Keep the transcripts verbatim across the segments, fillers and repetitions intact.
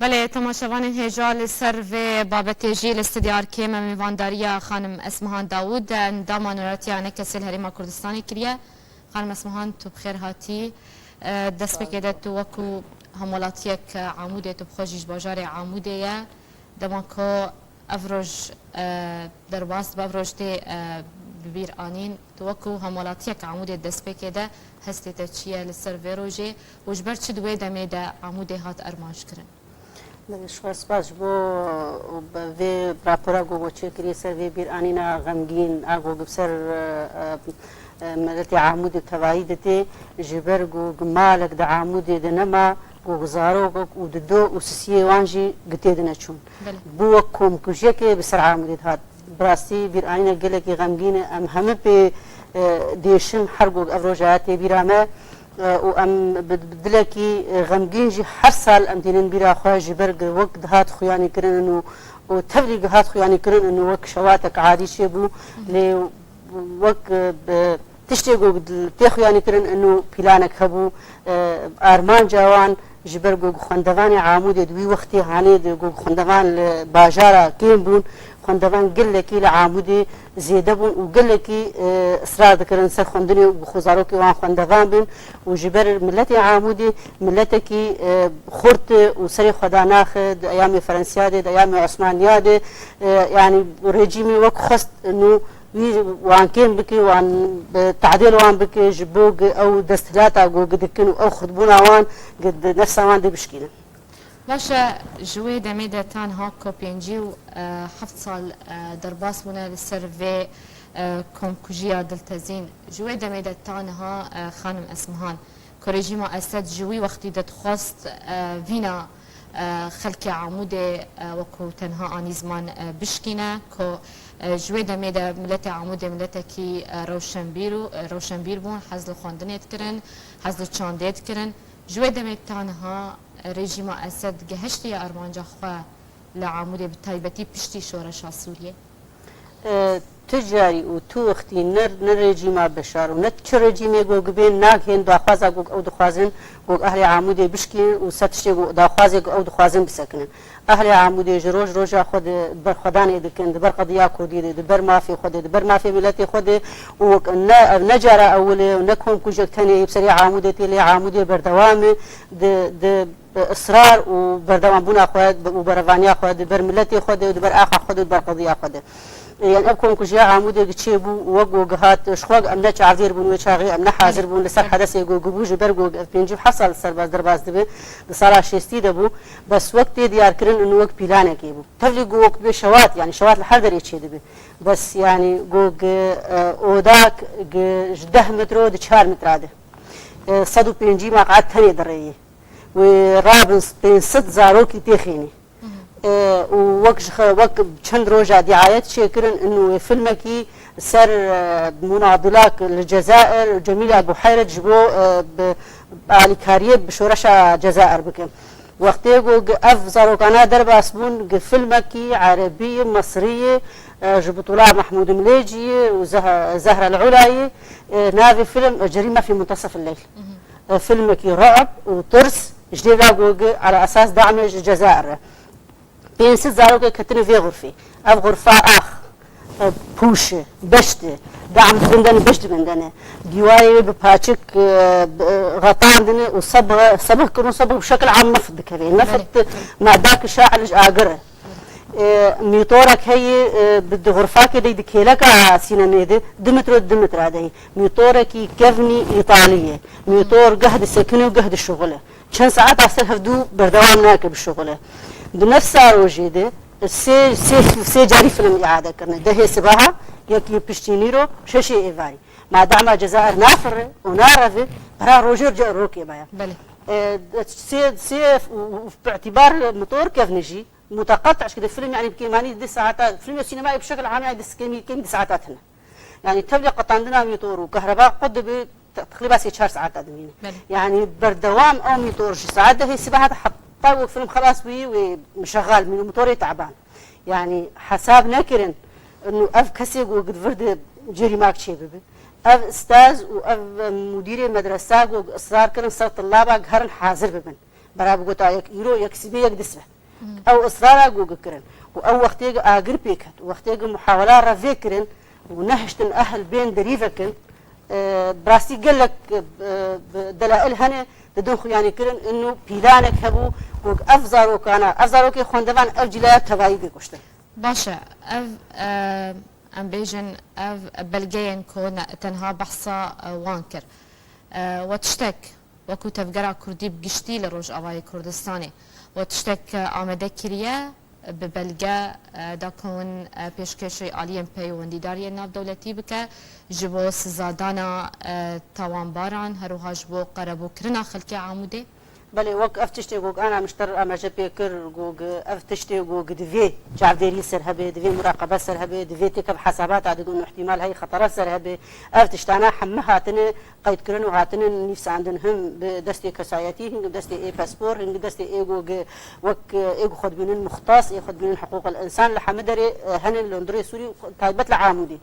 Belê, temaşevanên hêja, li ser vê babetê jî li Stûdya Arkê me mêvandariya xanim Esmihan Dawûd, endama Nûneratiya Enekesê li Herêma Kurdistanê kiriye. Xanim Esmihan, tu bi xêr hatî. E, destpêkê de tu wekû hemwelatiyek Amûdê, tu bi xwe jî ji bajarê Amûdê ye. Dema ku ev roj, e, derbas dibe, ev roj tê, e, bi bîr anîn, tu wekû hemwelatiyek Amûdê destpêkê de hestê te çi ye li ser vê rojê û ji ber çi di wê demê de Amûdê hat armanc kirin? Belê, ji xwe spas ji bo vê rapora ku we çêkiriye ser vê bîranîna xemgîn a ku bi ser, e, e, e, miletê Amûdê tevayî ditê, ji ber ku malek di Amûdê de nema, ku zarokek û dido û sisiyê wan jî gi tê dine çûn. Belê. Bû wek komkujiyekê bi ser Amûdê dihat. Bi rastî bîranînek gelekî xemgîn e. Em hemî pê, e, dêşin her ku ev roja tê bîra me, e, û em bi, bi dilekî, e, xemgîn jî her sal em tînin bîra xwe, ji ber ku wek dihat xuyanî kirin û, û tevlî dihat xuyanî kirin û wek şewatek adî çêbû. Lê wek, e, bi tiştê ku tê xuyanî kirin û pîlanek hebû, e, armanca wan ji ber ku xwendevanê Amûdê di wî wextê hanê de ku xwendevan li bajara kêm bûn, xwendevan gelekî li Amûdê zêde bûn û gelekî, e, israr dikirin ser xwendinê û ku xwe zarokê wan xwendevan bin û ji ber miletê Amûdê miletekî, e, xurt û serê xwe danaxe di eyamê Ferensiya de, di eyamê Osmaniya de, e, yanî rejîmê wek xwest nû wî wan kêm bike, wan bi tehdêl wan bike, ji bo ku ew desthilata ku dikin û ew xurtbûna wan ku di nefsa wan de bişkînin. Baş e, ji wê demê de ta niha ku pêncî û heft sal, e, derbas bûne li ser vê, e, komkujiya diltezîn. Ji wê demê de ta niha, e, xanim Esmihan, ku rejîma Esed ji wî wextî de dixwest, e, vîna, e, xelkê Amûdê, e, wekû tenha anî ziman, e, bişkîne, ku, e, ji wê demê de miletê Amûdê miletekî, e, rewşenbîr û, e, rewşenbîr bûn, hez li xwendinê dikirin, hez li çandê dikirin. Ji wê demê ta niha, e, rejîma Esed gihiştiye armanca xwe li Amûdê, bi taybetî piştî şoreşa Sûriyê? E, tu carî û tu wextî ne, ne rejîma Beşar û ne çi rejîmê ku gibên nagihên daxwaza ku ew dixwazin ku ehlê Amûdê bişkînin û ser tiştê ku daxwazê ku ew dixwazin bisekinin. Ehlê Amûdê ji roj roja xwe di berxwedanê dikin, di ber qediya Kurdî de, di ber mafê xwe de, di ber mafê miletê xwe de û ne, ev ne cara ewil e û ne komkujek tenê yê bi serê Amûdê tê, lê Amûdê berdewam e di, di israr û berdewambûna xwe û berevaniya xwe di ber miletê xwe de û di ber axa xwe de û di ber qediya xwe de. Yani ev komkujiya Amûdê çêbû, wek ku gihat, ji xwe em ne çavdêr bûn, wê çaxê em ne hazir bûn li ser hedesê ku gibû, ji ber ku ev pêncî û heft sal serbaz derbas dibe, di sala şêstî de bû, bes wek tê diyarkirin û wek pîlanekê bû. Tevlî ku wek bê şewat, yani şewat li her derê çêdibe. Bes yani ku gi, e, oda gi ji deh metro di çar metra de, e, sed û pêncî meqat tenê dirêyê. Wê rabin pênc sed zarokî têxînî. E, û wek ji xe-, wek çend roja dîayet çêkirin, û wê filmekî ser, e, munadilak li Cezayir, Cemîl Ebu Heyret ji bo, e, bi, alîkariyê bi şoreşa Cezayir bikin. Wextê ku gi-, ev zarokana derbas bûn, gi filmekî erebî, mesrî, e, ji Butula Mehmûd Milêcî û Zeh-, Zehra El Ulayî, e, navê film, e, Cerîme fî Muntasef El Leyl. E, filmekî re'b û tirs, ji dêvla ku gi ala esas damê ji Cezayir re. Pênc sed zarokê ketine vê xurfê. Ev xurfa ax, e, pûş e, beşt e, dam dibindene, beşt dibindene. Dîwarê wê bi paçik, e, bi, e, xetandine û sebix, sebix kirin, sebix bi şekil am neft dikeve. Neft, belê, madda ki şail ji agir e. E, mîtorek heye, e, bi di xurfakê de di kêleka sînemê de, du metro, du metra de. Mîtorekî kevnî Îtalî ye. Mîtor geh disekine û geh dişuxile. Çend saeta ser hevdû berdewam nake bişuxile. Di nefsa rojê de sê, sê, sê carî film îade kirine. Dehê sibaha, yekî piştî nîro, şeşê êvarî. Ma dema Cezayir nafire û nareve, pera rojê re rokê baya. Belê. E, sê, sê, bi îtîbar motor kevne jî, muteqetic ki di film, yani bi kêmanî di saeta, filmê sînemayê bi şekil am, yani di kêmî, kêmî di saeta tine. Yani tevlî qetandina mîtor û kehreba qut dibe te-, teqrîba sê çar saeta dimîne. Belê. Yani berdewam ew mîtor ji saet dehê sibeha de heta wek film xelas bûyî wê mişexal mîn û motorê teban. Yani hesab nekirin û ev kesê ku di vir de cerîmak çê bibe. Ev staz û ev mudîrê medresa ku israr kirin ser tillaba gerin hazir bibin. Bera bi gota yek îro, yek sibê, yek disbe. Ew israra ku kirin û ew wextê agir pê ket û wextê muhawela re vê kirin û nehiştin ehl bên derî vekin, e, bi rastî gelek, e, bi delail hene didin xuyanî kirin, inu pîlanek hebû ku ev zarokana, ev zarokê xwendevan ev cîlaya tevayî bê kuştin. Baş e, ev, e, em bêjin, ev belgeyên ku ne, tenha behsa, e, wan kir. E, we tiştek wekû tevgera kurdî bi giştî li Rojavayê Kurdistanê, we tiştek, e, amade kiriye, e, bi belge, e, da ku hûn, e, pêşkêşî aliyên peywendîdariyên navdewletî bike, ji bo sizadana, e, tawanbaran, her wiha ji bo qerebûkirina xelkê Amûdê? Belê, wek ev tiştê ku ana mişter amaje pê kir, ku ev tiştê ku divê çavdêrî ser hebe, divê muraqebe ser hebe, divê têkev hesabata dikin û ihtimal heye xetera ser hebe. Ev tiştana hemû hatine qeydkirin û hatine nivîsandin, him bi destê kesayetî, him bi destê ê pispor, him bi destê ê ku wek ê ku xwe dibînin muxtas, ê xwe dibînin hiqûqil însan li hemû derê, e, hene li hundirê Sûrî, taybet li Amûdê.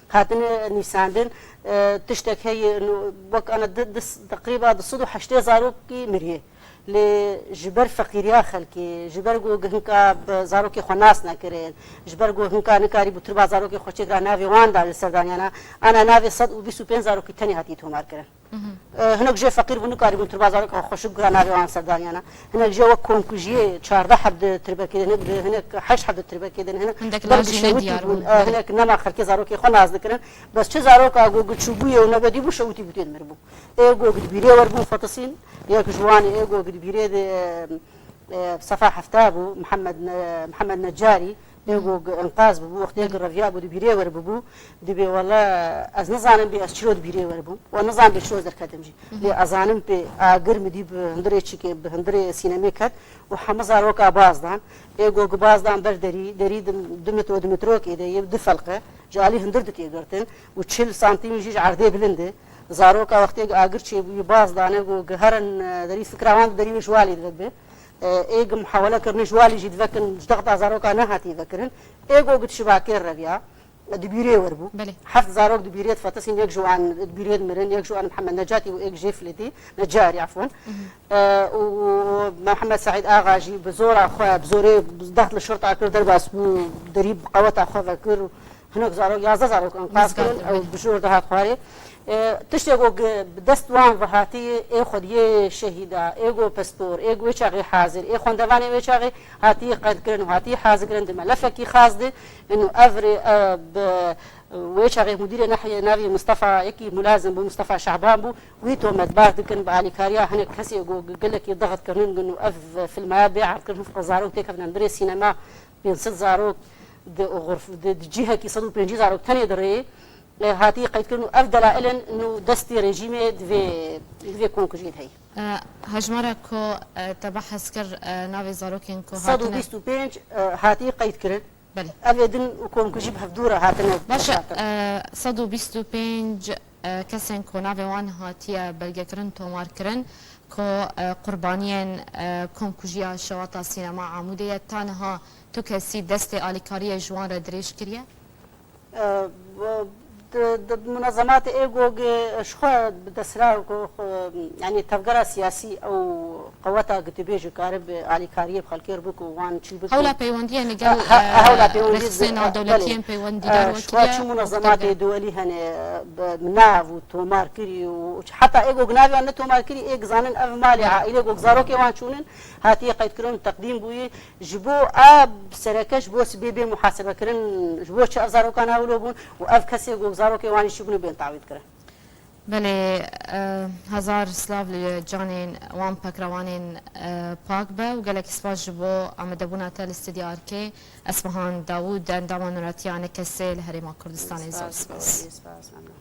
Hatine nivîsandin, e, tiştek heye, no, wek ana di, di, teqrîba du sed û heştê zarokî miriye. Lê ji ber feqîriya xelkê, ji ber ku hinka bi zarokê xwe nas nekirin, ji ber ku hinka nikarîbû tirba zarokê xwe çêkira navê wan da li serdaniyana, ana navê sed û bîst û pênc zarokî tenê hatiye tomarkirin. E, hinek jê feqîr bûn, nikarîbûn tirba zarokê xwe xweşik bikira navê wan serdaniyana. Hinek jê wek komkujiyê çardeh heb di tirbekê de, hinek di, hinek heşt heb di tirbekê de, hinek Hindek ber lajî bi şewitî nediyar bûn. bûn, E, belê. Hinek nema xelkê zarokê xwe nas dikirin. Bes çi zaroka ku, ku çûbûye û nebedî bû, şewitî bû tê dimiribû. Ê ku di bîrê werbûn Fetisîn, yek ji wan ê ku di bîrê de, e, e, sefa hefta bû, Mihemed Ne-, Mihemed Necarî, ê ku enqaz bûbû, wextê ku reviya bû di bîrê werbûbû, dibê wele ez nizanim bê ez çilo di bîrê werbûm, we nizanim bê çilo ez derketim jî. Lê ez zanim pê agir min dî bi hundirê çikê, bi hundirê sînemê ket û hemû zaroka baz dan. Ê ku baz dan ber derî, derî di, du metro, du metrokê de yê, du felqe, ji alî hundir di tê girtin û çil santîm jî ji erdê bilind e. Zaroka wextê agir çêbûyî baz dane ku giherin, e, derî fikra wan di derî wê ji walî dibe. E, ê gi muhawele kirinê ji walî jî divekin, ji dexta zaroka nehatiye vekirin. Ê ku gi di şibakê reviya, di bîrê werbû. Belê. Heft zarok di bîrê di fetisîn, yek ji wan di bîrê di mirin, yek ji wan Mihemed Necatî û êk jê filîtî, Necarî, efwen. E, û Mihemed Seîd Axa jî bi zora xwe, bi zorê dext li şirta kir, derbas bû, derî bi qeweta xwe vekir. Hinek zarok, yazdeh zarok enqaz kirin, ew bi jor de hat xwarê. E, tiştê ku bi dest wan ve hatî, ê xwediyê şehîda, ê ku pispor, ê ku wê çaxê hazir, ê xwendevanê wê çaxê hatî qeyd kirin û hatî hazir kirin di melefekî xas de. Ino ev rê, e, bi wê çaxê mudîrê nehiyê navî Mistefa yekî mulazim bû, Mistefa Şehban bû, wî tometbar dikin bi alîkariya hinek kesê ku gelekî dexit kirin û ev filmaya bê erd kirin, hifqa zarok têkevin hundirê sînema. Pênc sed zarok di xurf-, di, di cihekî sed û pêncî zarok tenê di rê, e, hatî qeydkirin û ev delail in û destê rejîmê divê, divê komkujiyê de heye. E, hejmara ku, e, te behs kir, e, navê zarokên ku hatine. Sed û bîst û pênc, e, hatî qeydkirin. Belê. Ev ê din û komkujî bi hevdû re hatine. Baş e, e, sed û bîst û pênc, e, kesên ku navê wan hatiye belgekirin, tomarkirin, ku, e, qurbaniyên, e, komkujiya şewata sînema Amûdê ye, ta niha tu kesî destê alîkariyê ji wan re dirêj kiriye? E, di, di munezematê ê gogê ji xwe bi desthilat ku, xwe, yanî tevgera siyasî ew qeweta gotûbêj û karibe alîkariyê bi xelkê re bû ku wan çi bikin. Hewla peywendiyê li gel, e, hewla peywendiyê rêxistinên navdewletiyên peywendîdar wekî ye. Ji xwe çi munezematê duwelî hene, bi nav û tomarkirî û heta ê gog navê wan ne tomarkirî, ê gizanin ev malê aîlê gog zarokê wan çûnin, hatiye qeydkirin û teqdîm bûyî. Ji bo a sereke, ji bo sibê bê muhasebekirin, ji bo çi ev zarokan hewlo bûn û ev kesê ku zarokê wan jî çûbûn û bên tawît kirin. Belê, e, hezar silav li canên wan pekrewanên, e, pak be û gelek spas ji bo amadebûna te li Stûdya Arkê. Esmehan Dawûd, endama Nûretiya Nekesê li Herêma Kurdistanê, zor spas. Spas, spas, memnun.